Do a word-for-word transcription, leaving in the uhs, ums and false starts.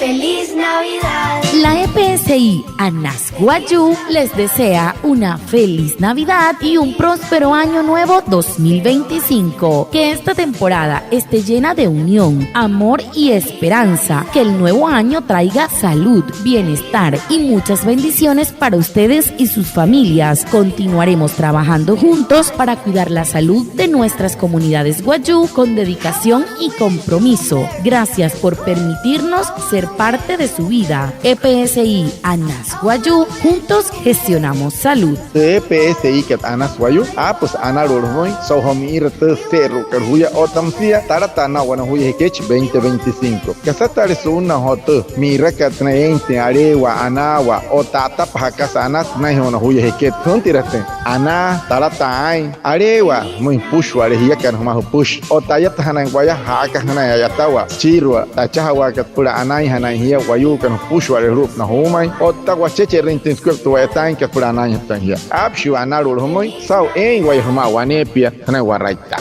Feliz Navidad. La E P S I Anas Wayuu les desea una feliz Navidad y un próspero año nuevo dos mil veinticinco. Que esta temporada esté llena de unión, amor y esperanza. Que el nuevo año traiga salud, bienestar y muchas bendiciones para ustedes y sus familias. Continuaremos trabajando juntos para cuidar la salud de nuestras comunidades wayuu con dedicación y compromiso. Gracias por permitirnos ser parte de su vida. E P S I Anas Wayuu, juntos gestionamos salud. Tü E P S I kat Anas Wayuu, aapüsü analu'ut jümüin so'u joo mi'ira tü se'eru'ukat juya otta müsia talataa na wane juya jekechi veinte veinticinco. Kasatale su'unnaa joo tü mi'irakat sünain eeinjatüin aleewaa, anaawaa otta a'atapajaa kasa anasü sünainjee wane juya jeket. Jüntiratüin anaa, talataa aa'in, aleewaa müin jüpüshua'ale jiakana jümaa jüpüshi otta ayatajanain waya, ja'akajanain a'yatawaa süchiirua tü achajawaakat süpüla anainjanain jia, wayuukana jüpüshua'ale julu'upünaa juumain otta wachecherüinjatüin sükuyakat tü wa'yataainkat süpüla anainjatüin jia. Aapüshii waya analu'ut jümüin saa'u eein waya jümaa waneepia sünain waraittaa.